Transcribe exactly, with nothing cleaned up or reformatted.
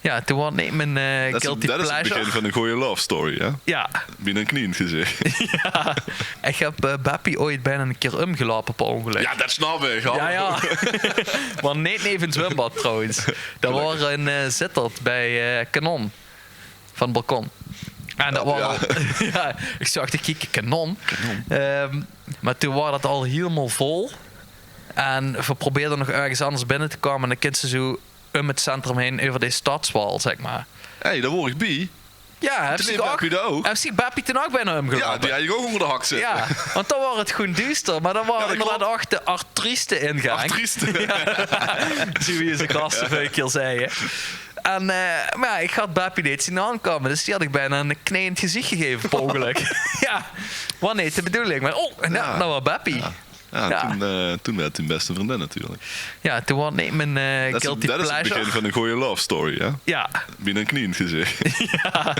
Ja, toen waor 't neet mien eh, guilty pleasure. Det is 't begin van 'n gooj love story, hè? Ja. Bienao 'n knien gezich. Ja. Ich höb eh, Beppie ooit bienao 'ne kier umgeloupe per óngelök. Ja, det snap ich, ja. Ja, ja. Mer neet neve 't zwumbad trouwens. Det waor in eh, Zitterd bie eh, Canon. Van 't balkon. En det waor al, ja, ich zag te kieke, Canon. Ehm, mer toen waor det al hielemaol vol. En veer probeerde nog örges anders binne te kómme. En dan kins se zoe um 't centrum haer euver de stadswaal, zeg mer. Hé, dao waor ich bie. Ja, höbs se ouch, höbs se Beppie toen ouch bienao umgeloupe? Ja, die haw ich ouch ónger de hak zitte. Ja, want dan waor 't gewoen duuster, mer dan waore inderdaad ouch de artieste-ingaank. Artieste. Ja. Zoe wie ze gaste veul kier zagte. En eh, mer ja, ich had Beppie neet zeen aankómme, dus die had ich bienao 'ne knei in 't gezich gegeve per óngelök. Ja, waor neet de bedoeling, mer oh, en ja, det waor Beppie. Ja. Ja, toen, eh, toen waerd 't mien bèste vriendin natuurlik. Ja, toen waor 't neet mien eh, guilty pleasure. Det is 't begin van 'n gooj love story, hè? Ja. Bienao 'n knien gezich. Ja.